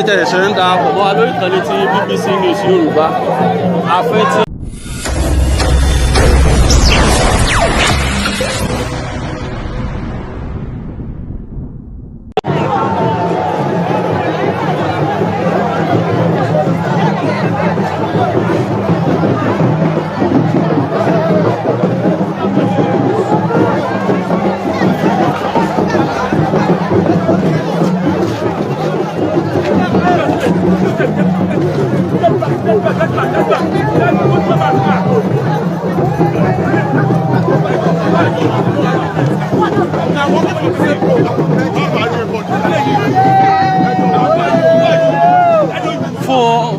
Ẹ̀yin tẹ́ ṣẹ̀ṣẹ̀ ń darapọ̀ mọ́ wa lórí ìkànnì ti BBC News Yorùbá, ààfin ti fún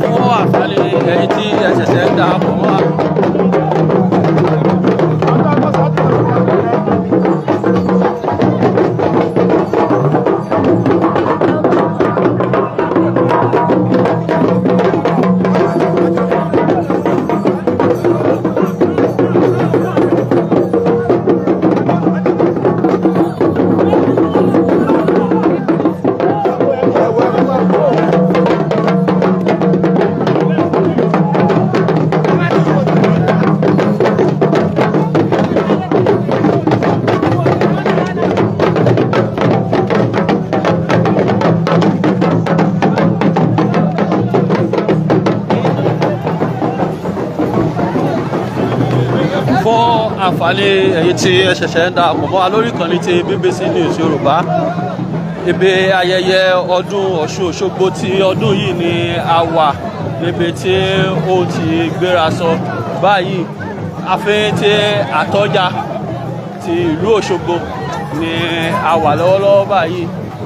fún àǹfààní ẹ̀yin tí ẹ ṣẹ̀ṣẹ̀ ń darapọ̀ mọ́ wa. Fún àǹfààní ẹ̀yin tí ẹ ṣẹ̀ṣẹ̀ ń darapọ̀ mọ́ wa lórí ìkànnì ti BBC News Yorùbá, ibi ayẹyẹ ọdún Ọ̀ṣun Òṣogbo ti ọdún yìí ni a wà, níbi tí ó ti gbéra sọ báyìí. Ààfin ti Àtọ́jà ti ìlú Òṣogbo ni a wà lọ́wọ́lọ́wọ́ báyìí,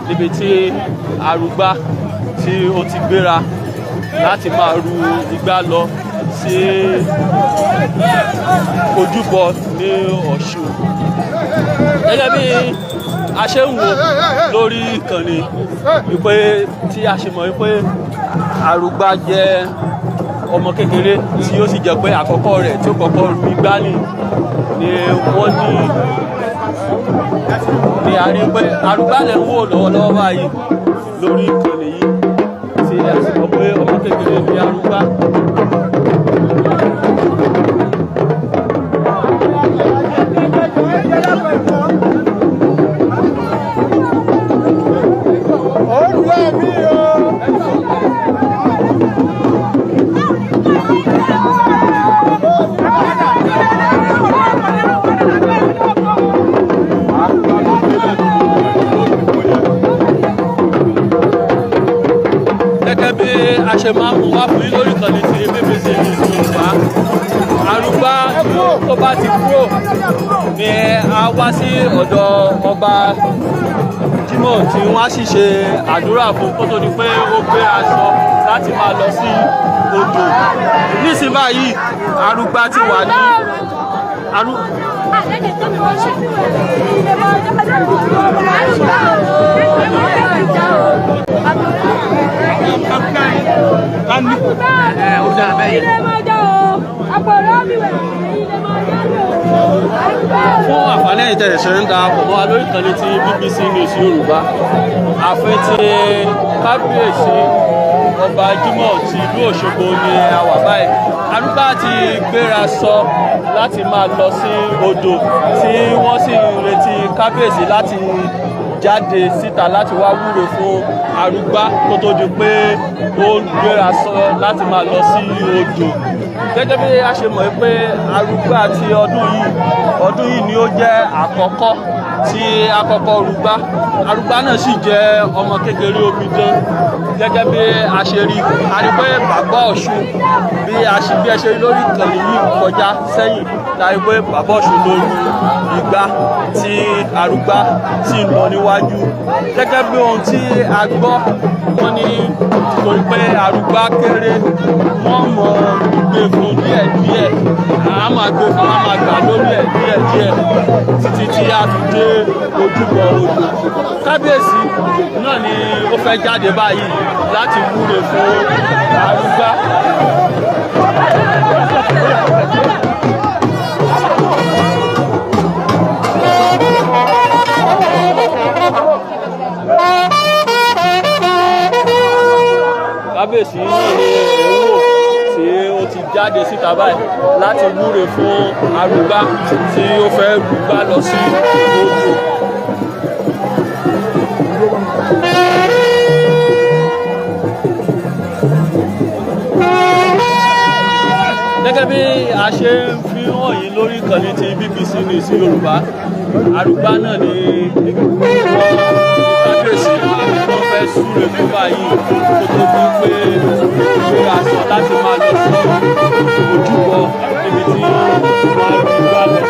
níbi tí arúgbá tí ó ti gbéra láti máa ru igbá lọ sí ojúbọ ní Ọ̀ṣun. Gẹ́gẹ́ bí a ṣe ń wò lórí ìkànnì wípé tí a ṣe mọ̀ wípé arúgbá jẹ́ ọmọ kékeré tí ó sì jẹ́ pé àkọ́kọ́ rẹ̀ tí ó kọ́kọ́ ru igbá ni wọ́n ní ni a rí pé arúgbá lẹ̀ ń wò lọ́wọ́lọ́wọ́ báyìí lórí ìkànnì yìí, tí a sì mọ̀ pé ọmọ kékeré ni arúgbá. Gẹ́gẹ́ bí a ṣe máa ń mú wá fún yín lórí ìkànnì ti BBC News Yorùbá, arúgbá tó bá ti kúrò ni a wá sí ọ̀dọ̀ ọba Jimoh tí wọ́n á sì ṣe àdúrà fún kó tó di pé ó gbé aṣọ láti máa lọ sí odò. Nísìnyí báyìí, arúgbá ti wà ní arú. Fún àǹfààní ẹ̀yin tẹ́ ṣẹ̀ṣẹ̀ ń darapọ̀ mọ́ wa lórí ìkànnì ti BBC News Yorùbá, ààfin ti kábíyèsí ọba Jimoh ti ìlú Òṣogbo ni a wà báyìí. Arúgbá ti gbéra sọ láti máa lọ sí odò, tí wọ́n sì ń retí kábíyèsí láti jáde síta láti wá wúre fún arúgbá kó tó di pé ó gbéra sọ láti máa lọ sí odò. Gẹ́gẹ́ bí a ṣe mọ̀ pé arúgbá ti ọdún yìí ni ó jẹ́ àkọ́kọ́ tí àkọ́kọ́ rúgbá. Arúgbá náà sì jẹ́ ọmọ kékeré omidan. Gẹ́gẹ́ bí a ṣe rí, a rí pé bàbá Ọ̀ṣun, bí a ṣe bí ẹ ṣe rí lórí ìkànnì yìí kọjá sẹ́yìn, la rí pé bàbá Ọ̀ṣun ló ru igbá tí arúgbá sì ń lọ níwájú. Gẹ́gẹ́ bí ohun tí a gbọ́, wọ́n ní torí pé arúgbá kéré, wọ́n mọ̀ gbé fún díẹ̀ díẹ̀, a máa gbé fún, a máa gbà lórí ẹ̀ díẹ̀ díẹ̀ títí tí a fi dé ojúbọ odò. Kábíyèsí náà ni ó fẹ́ jáde báyìí láti wúre fún Arúgbá. Kábíyèsí náà ni ẹ̀ ń wò tí ó ti jáde síta báyìí láti wúre fún Arúgbá tí ó fẹ́ rúgbá lọ sí odò. Gẹ́gẹ́ bí a ṣe ń fi hàn yín lórí ìkànnì ti BBC News Yorùbá, Arúgbá náà ni kábíyèsí wọ́n fẹ́ súre fún báyìí kó tó di pé gbéra sọ láti máa lọ sí ojúbọ níbi tí wọ́n á rí gbá lọ.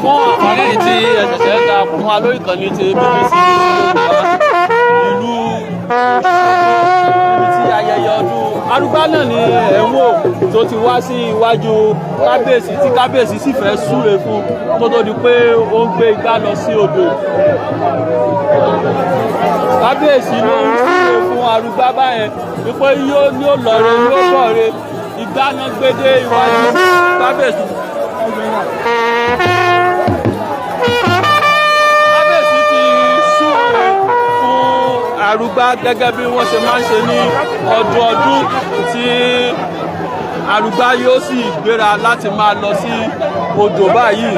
Fún àǹfààní tí ẹ ṣẹ̀ṣẹ̀ ń darapọ̀ mọ́ wa lórí ìkànnì ti BBC Yorùbá, ìlú Òṣogbo níbi tí ayẹyẹ ọdún Arúgbá náà ni ẹ̀ ń wò tó ti wá sí iwájú kábíyèsí tí kábíyèsí sì fẹ́ súre fún kó tó di pé ó ń gbé igbá lọ sí odò. Kábíyèsí ló ń súre fún Arúgbá báyẹn wípé yóò ní ó lọ re, yóò bọ̀ re. Igbá náà gbé dé iwájú kábíyèsí. Kábíyèsí ti súre fún Arúgbá gẹ́gẹ́ bí wọ́n ṣe máa ń ṣe ní ọdọọdún, tí Arúgbá yóò sì gbéra láti máa lọ sí odò báyìí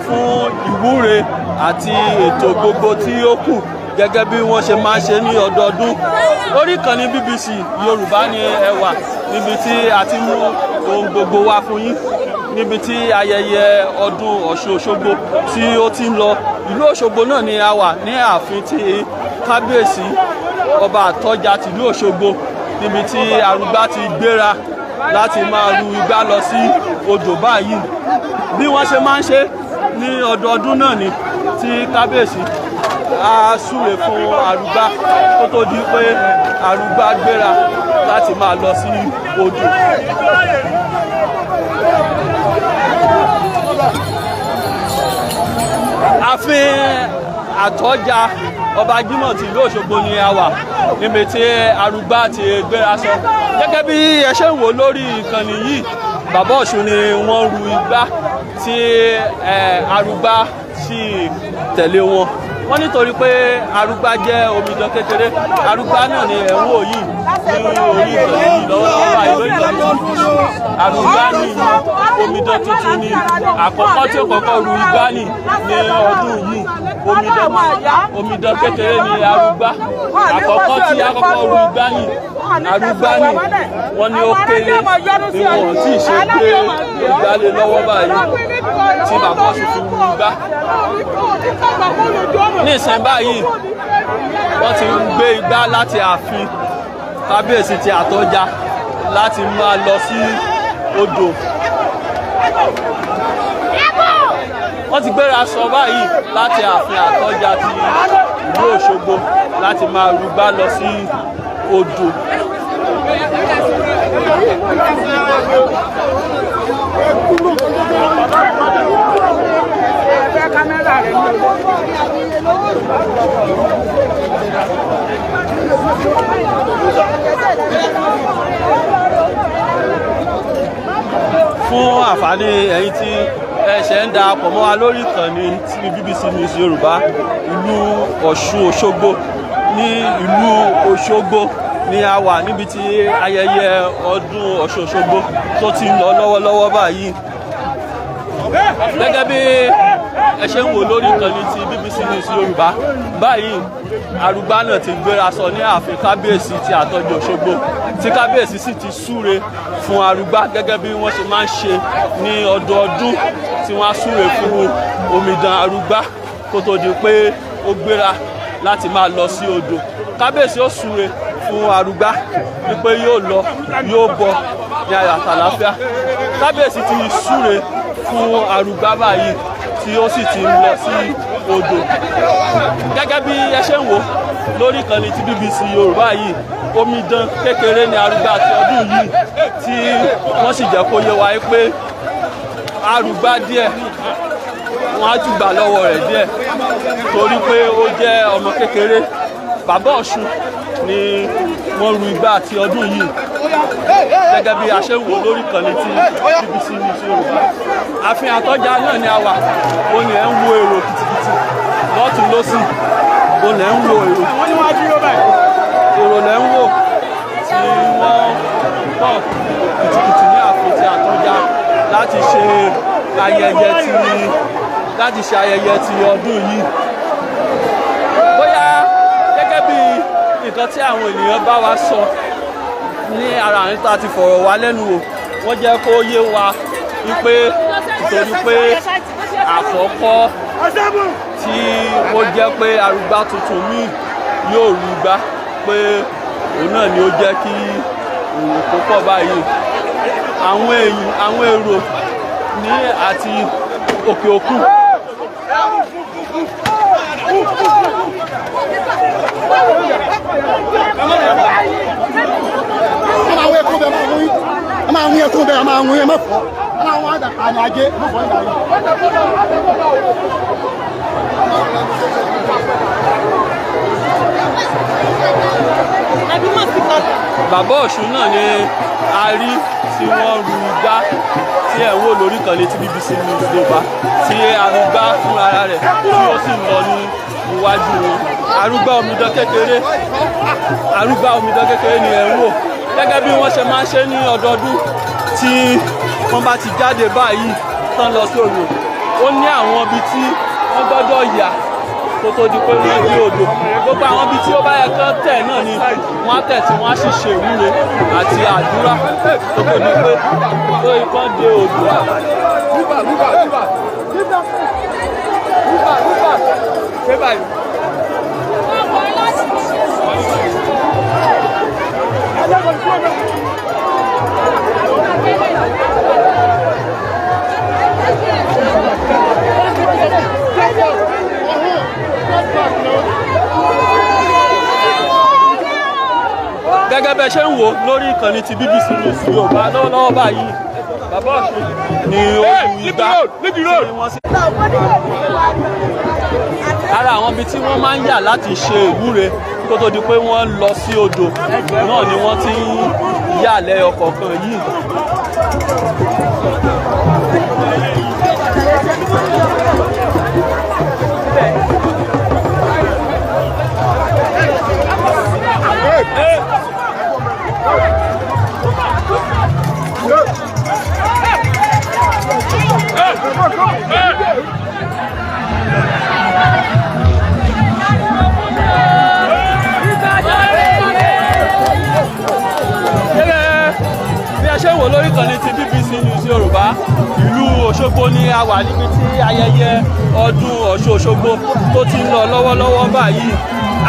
fún ìwúre àti ètò gbogbo tí ó kù gẹ́gẹ́ bí wọ́n ṣe máa ń ṣe ní ọdọọdún. Orí ìkànnì BBC Yorùbá ni ẹ wà níbi tí a ti mú ohun gbogbo wá fún yín, níbi tí ayẹyẹ ọdún Ọ̀ṣun Òṣogbo tí ó ti ń lọ. Ìlú Òṣogbo náà ni a wà ní ààfin tí kábíyèsí ọba Àtọ́jà tìlú Òṣogbo, níbi tí Arúgbá ti gbéra láti máa ru igbá lọ sí odò báyìí. Bí wọ́n ṣe máa ń ṣe ní ọdọọdún náà ni tí kábíyèsí á súre fún Arúgbá kó tó di pé Arúgbá gbéra láti máa lọ sí odò. Ààfin Àtọ́jà ọba Jímọ̀ ti ìlú Òṣogbo ni a wà níbi tí Arúgbá ti gbéra sọ. Gẹ́gẹ́ bí ẹ ṣe ń wò lórí ìkànnì yìí, bàbá Ọ̀ṣun ni wọ́n ru igbá tí Arúgbá sì tẹ̀lé wọn. Wọ́n nítorí pé Arúgbá jẹ́ omidan kékeré. Arúgbá náà ni ẹ̀ ń wò yìí ní orí ìkànnì yìí lọ́wọ́lọ́wọ́ báyìí lórí ìkànnì BBC. Arúgbá ní omidan tuntun ni àkọ́kọ́ tí ó kọ́kọ́ ru igbá ní ọdún yìí. Omidan kékeré ni Arúgbá àkọ́kọ́ tí a kọ́kọ́ ru igbá ní. Arúgbá ní wọ́n ní ó kéré ni wọ́n tí ì ṣe pé igbá lé lọ́wọ́ báyìí tí bàbá Ọ̀ṣun fi ru igbá. Ní ìsìn báyìí wọ́n ti ń gbé igbá láti ààfin kábíyèsí ti Àtọ́jà láti máa lọ sí odò. Wọ́n ti gbéra sọ báyìí láti ààfin Àtọ́jà ti ìlú Òṣogbo láti máa rúgbá lọ sí odò. Fún àǹfààní ẹ̀yin tí ẹ ṣẹ̀ ń darapọ̀ mọ́ wa lórí ìkànnì tí BBC News Yorùbá, ìlú Ọ̀ṣun Òṣogbo, ní ìlú Òṣogbo ni a wà, níbi tí ayẹyẹ ọdún Ọ̀ṣun Òṣogbo tó ti ń lọ lọ́wọ́lọ́wọ́ báyìí. Gẹ́gẹ́ bí ẹ ṣe ń wò lórí ìkànnì ti BBC News Yorùbá báyìí, arúgbá náà ti gbéra sọ ní ààfin kábíyèsí ti Àtọ́jú Òṣogbo, tí kábíyèsí sì ti súre fún arúgbá gẹ́gẹ́ bí wọ́n ṣe máa ń ṣe ní ọdọọdún, tí wọ́n á súre fún omidan arúgbá kó tó di pé ó gbéra láti máa lọ sí odò. Kábíyèsí ó súre fún arúgbá wípé yóò lọ, yóò bọ̀ ní ayọ̀ àtàlàáfíà. Kábíyèsí ti súre fún arúgbá báyìí, tí ó sì ti ń lọ sí odò. Gẹ́gẹ́ bí ẹ ṣe ń wò lórí ìkànnì ti BBC Yorùbá yìí, omidan kékeré ní arúgbá ti ọdún yìí, tí wọ́n sì jẹ́ kó yé wa pé arúgbá díẹ̀, wọ́n á tún gbà lọ́wọ́ rẹ̀ díẹ̀ torí pé ó jẹ́ ọmọ kékeré. Bàbá Ọ̀ṣun ni wọ́n ru igbá ti ọdún yìí. Gẹ́gẹ́ bí a ṣe ń wò lórí ìkànnì ti BBC News Yorùbá, ààfin Àtọ́jà náà ni a wà. Ó ní ẹ̀ ń wo èrò kìtìkìtì lọ́tún lọ́sì, ó lẹ̀ ń wo èrò, èrò lẹ̀ ń wò tí wọ́n pọ̀ kìtìkìtì ní ààfin ti Àtọ́jà láti ṣe ayẹyẹ ti ọdún yìí. Bóyá gẹ́gẹ́ bí nǹkan tí àwọn ènìyàn bá wa sọ ní ara àwọn tá a ti fọ̀rọ̀ wá lẹ́nu wò, wọ́n jẹ́ kó yé wa wípé nítorí pé àkọ́kọ́ tí ó jẹ́ pé arúgbá tuntun míì yóò rúgbá, pé òun náà ni ó jẹ́ kí òun kó pọ̀ báyìí. Àwọn èèyàn, àwọn èrò ní àti òkè òkun. A máa wọ ẹkún bẹ, máa wí, a máa wí ẹkún bẹ, a máa wí ẹ má fọ, a máa wọ àní ajé ẹ má fọ nígbà yìí. Bàbá Ọ̀ṣun náà ni a rí tí wọ́n ru igbá tí ẹ̀ ń wò lórí ìkànnì tí BBC News Yorùbá, tí arúgbá fún ara rẹ̀ tí ó sì lọ ní iwájú wọn. Arúgbá omidan kékeré, arúgbá omidan kékeré ni ẹ̀ ń wò. Gẹ́gẹ́ bí wọ́n ṣe máa ń ṣe ní ọdọọdún, tí wọ́n bá ti jáde báyìí tán lọ sí odò, ó ní àwọn ibi tí wọ́n gbọ́dọ̀ yà kó tó di pé wọ́n dé odò. Gbogbo àwọn ibi tí ó bá yẹ kán tẹ̀ náà ni wọ́n á tẹ̀, tí wọ́n á sì ṣe ìwúre àti àdúrà kó tó di pé tó ikán dé odò. Gẹ́gẹ́ bẹ́ẹ̀ ṣe ń wò lórí ìkànnì ti BBC News Yorùbá lọ́wọ́lọ́wọ́ báyìí, Bàbá Ọ̀ṣun ni ó lu igbá tí wọ́n sì. Ara àwọn ibi tí wọ́n máa ń yà láti ṣe ìwúre kó tó di pé wọ́n lọ sí odò náà ni wọ́n ti ń yà lẹ́yọ kọ̀ọ̀kan yìí. Gẹ́gẹ́ bí ẹ ṣe ń wò lórí ìkànnì ti BBC News Yorùbá, ìlú Òṣogbo ni a wà, níbi tí ayẹyẹ ọdún Ọ̀ṣun Òṣogbo tó ti ń lọ lọ́wọ́lọ́wọ́ báyìí.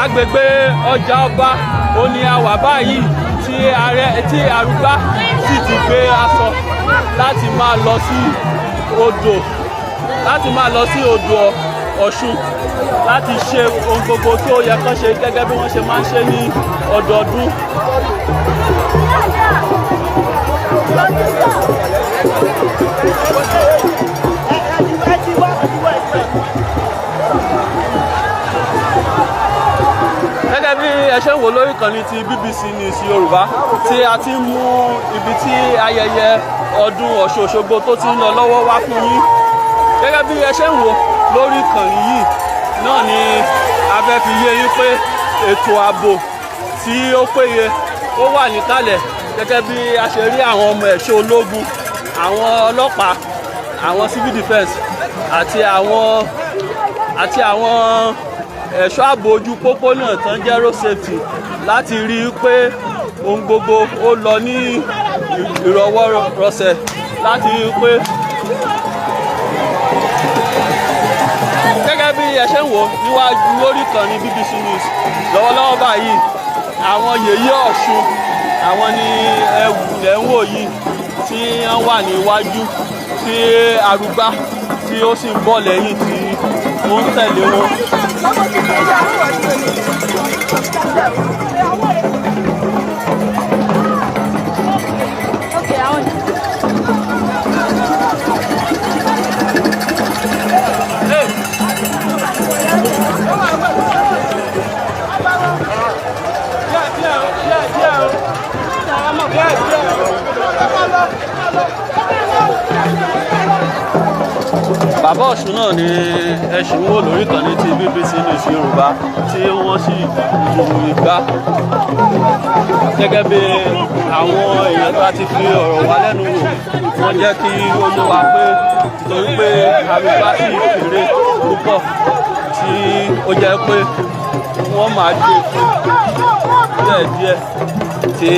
Agbègbè ọjà ọba ó ní a wà báyìí, tí ààrẹ tí arúgbá sì ti gbé aṣọ láti máa lọ sí odò, láti máa lọ sí odò Ọ̀ṣun láti ṣe ohun gbogbo tó yẹ kán ṣe gẹ́gẹ́ bí wọ́n ṣe máa ń ṣe ní ọdọọdún. Gẹ́gẹ́ bí ẹ ṣe ń ń wò lórí ìkànnì ti BBC News Yorùbá tí a ti ń mú ibi tí ayẹyẹ ọdún Ọ̀ṣun Òṣogbo tó ti ń lọ lọ́wọ́ wá fún yín. Gẹ́gẹ́ bí ẹ ṣe ń wò lórí ìkànnì yìí náà ni a fẹ́ fi yé yín pé ètò ààbò tí ó péye ó wà níkàlẹ̀, gẹ́gẹ́ bí a ṣe rí àwọn ọmọ ẹ̀ṣọ́ ológun, àwọn ọlọ́pàá, àwọn civil defence àti àwọn ẹ̀ṣọ́ ààbò ojú pópó náà tán jẹ́ road safety, láti rí i pé ohun gbogbo ó lọ ní ìrọwọ́rọsẹ̀, láti rí i pé gẹ́gẹ́ bí ẹ ṣe ń wò níwájú lórí ìkànnì BBC News lọ́wọ́lọ́wọ́ báyìí, àwọn yèyé Ọ̀ṣun, àwọn ni ẹwù lẹ́ ń wò yìí tí wọ́n wà níwájú, tí arúgbá tí ó sì ń bọ̀ lẹ́yìn tí ó ń tẹ̀lé wọn. Okay, àwọn. Hey! Díẹ̀ díẹ̀ o, díẹ̀ díẹ̀ o. Díẹ̀ díẹ̀ o. Bàbá Ọ̀ṣun náà ni ẹṣin wò lórí ìkànnì ti BBC News Yorùbá tí wọ́n sì lu igbá, gẹ́gẹ́ bí àwọn èèyàn tó a ti fi ọ̀rọ̀ wá lẹ́nu wò, wọ́n jẹ́ kí ó yé wa pé torí pé arúgbá sì kéré púpọ̀, tí ó jẹ́ pé wọ́n máa gbé fún díẹ̀díẹ̀ tí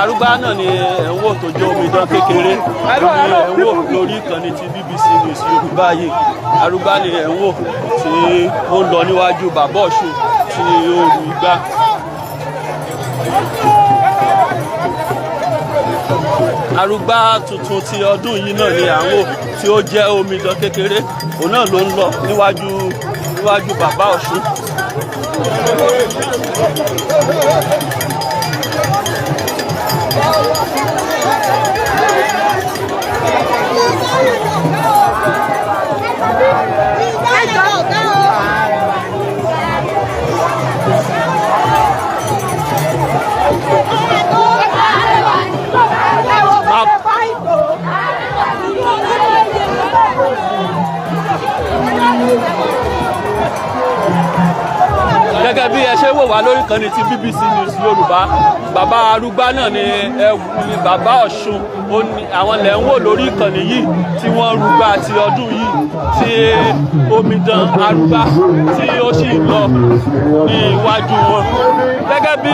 arúgbá náà ni ẹ̀ ń wò tó jẹ́ omidan kékeré ní ẹ̀ ń wò lórí ìkànnì ti BBC News Yorùbá yìí. Arúgbá ni ẹ̀ ń wò tí ó ń lọ níwájú bàbá Ọ̀ṣun tí ó rú igbá. Arúgbá tuntun ti ọdún yìí náà ni à ń wò tí ó jẹ́ omidan kékeré, òun náà ló ń lọ níwájú bàbá Ọ̀ṣun. Gẹ́gẹ́ bí ẹ ṣe wò wá lórí ìkànnì ti BBC News Yorùbá, bàbá arúgbá náà ni ẹ ní bàbá Ọ̀ṣun, ó ní àwọn lẹ̀ ń wò lórí ìkànnì yìí tí wọ́n rúgbà ti ọdún yìí, tí omidan arúgbá tí ó sì lọ ní iwájú wọn. Gẹ́gẹ́ bí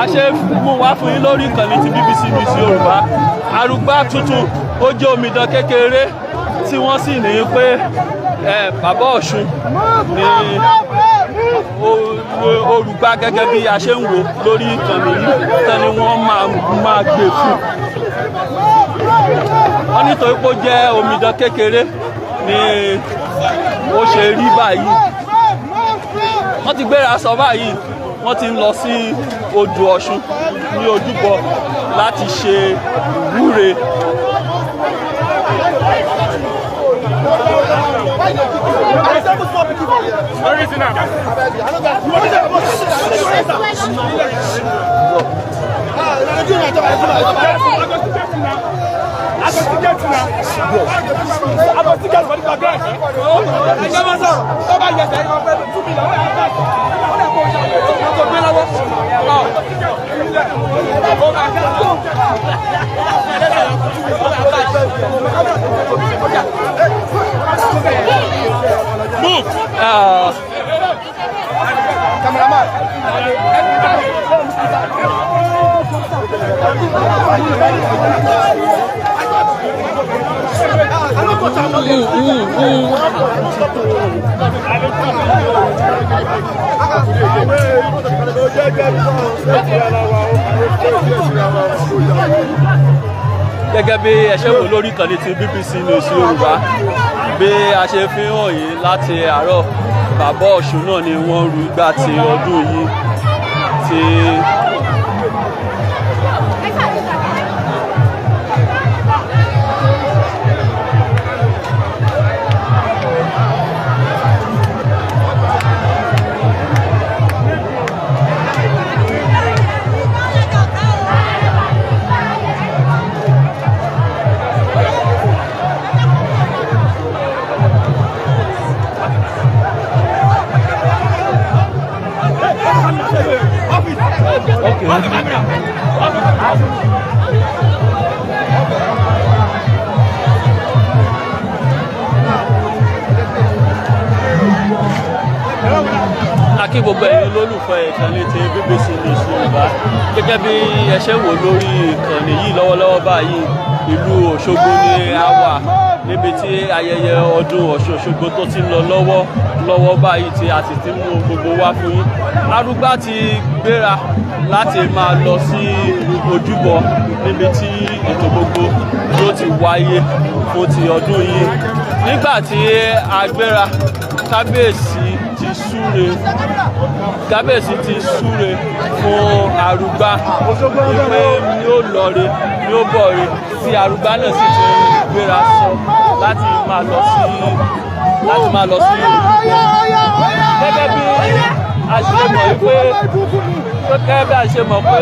a ṣe mú wá fún yín lórí ìkànnì ti BBC News Yorùbá, arúgbá tuntun ó jẹ́ omidan kékeré tí wọ́n sì ní pé bàbá Ọ̀ṣun ní olùgbà, gẹ́gẹ́ bí a ṣe ń wò lórí ìkànnì yìí tán ni wọ́n máa gbé fún wọ́n, nítorí pé ó jẹ́ omidan kékeré ni ó ṣe rí báyìí. Wọ́n ti gbéra sọ báyìí, wọ́n ti ń lọ sí odò Ọ̀ṣun ní ojúbọ láti ṣe ìwúre. Ah, Gẹ́gẹ́ bí ẹ ṣe wò lórí ìkànnì ti BBC News Yorùbá, bí a ṣe fi hàn yín láti àárọ̀, bàbá Ọ̀ṣun náà ni wọ́n rú igbá ti ọdún yìí tí Okay. A kí gbogbo ẹ̀yin olólùfẹ́ ìkànnì ti BBC News Yorùbá. Gẹ́gẹ́ bí ẹ ṣe wò lórí ìkànnì yìí lọ́wọ́lọ́wọ́ báyìí, ìlú Òṣogbo ni a wà níbi tí ayẹyẹ ọdún Ọ̀ṣun Òṣogbo tó ti ń lọ lọ́wọ́ lọ́wọ́ báyìí tí a sì ti mú gbogbo wá fún yín. Arúgbá ti gbéra láti máa lọ sí ojúbọ níbi tí ètò gbogbo yóò ti wáyé fún ti ọdún yìí. Nígbà tí a gbéra, kábíyèsí ti súre, kábíyèsí ti súre fún arúgbá wípé yóò lọre yóò bọ̀re, tí arúgbá náà sì ti gbéra sọ láti máa lọ sí ojúbọ. Gẹ́gẹ́ bí a ṣe mọ̀ wípé gẹ́gẹ́ bí a ṣe mọ̀ pé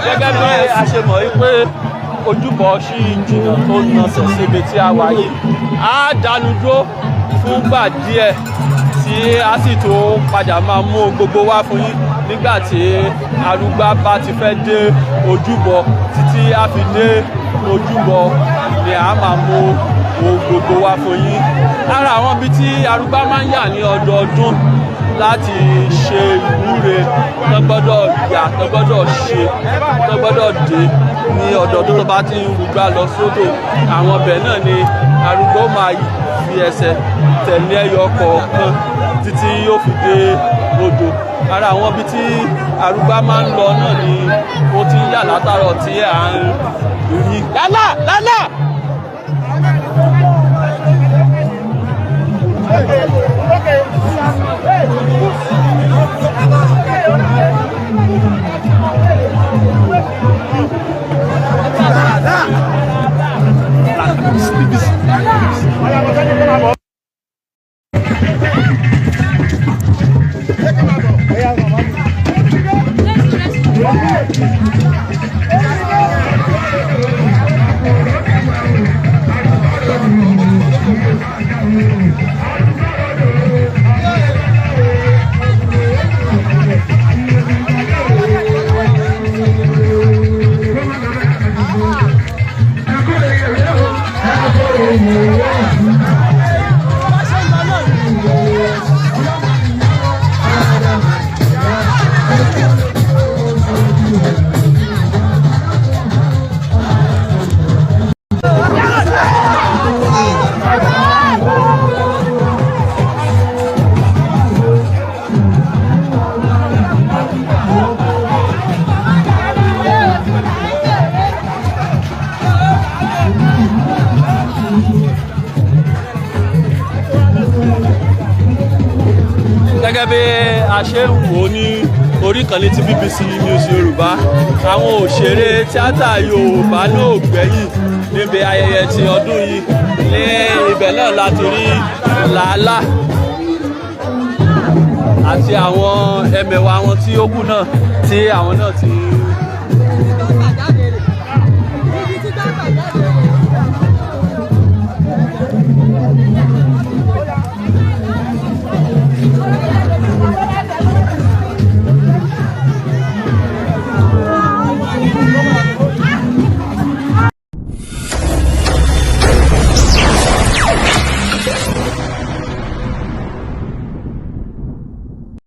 gẹ́gẹ́ bí a ṣe mọ̀ wípé ojúbọ ṣì jìnnà tó nasẹ̀ síbi tí a wà yìí, á dánu dúró fúngbà díẹ̀ tí a sì tó padà máa mú gbogbo wá fún yín nígbà tí arúgbá bá ti fẹ́ dé ojúbọ. Títí a fi dé ojúbọ ni a máa mú ohun gbogbo wá fún yín. Lára àwọn ibi tí arúgbá máa ń yà ní ọdọọdún láti ṣe ìwúre tó gbọ́dọ̀ yà, tó gbọ́dọ̀ ṣe, tó gbọ́dọ̀ dé ní ọdọọdún tó bá ti ń rúgbà lọ sódò, àwọn ọbẹ̀ náà ni arúgbó máa fi ẹsẹ̀ tẹ̀lé ẹyọ kọ̀ọ̀kan títí yóò fi dé odò. Ara àwọn ibi tí arúgbá máa ń lọ náà ni ó ti ń yà látàrọ̀ tí à ń rí. Lálá lálá. Gẹ́gẹ́ bí a ṣe ń wò ní orí ìkànnì ti BBC News Yorùbá, àwọn òṣèré tíátà Yorùbá náà ò gbẹ́yìn níbi ayẹyẹ ti ọdún yìí. Ní ibẹ̀ náà láti rí Làálà àti àwọn ẹmẹ̀wà wọn tí ó kù náà tí àwọn náà ti.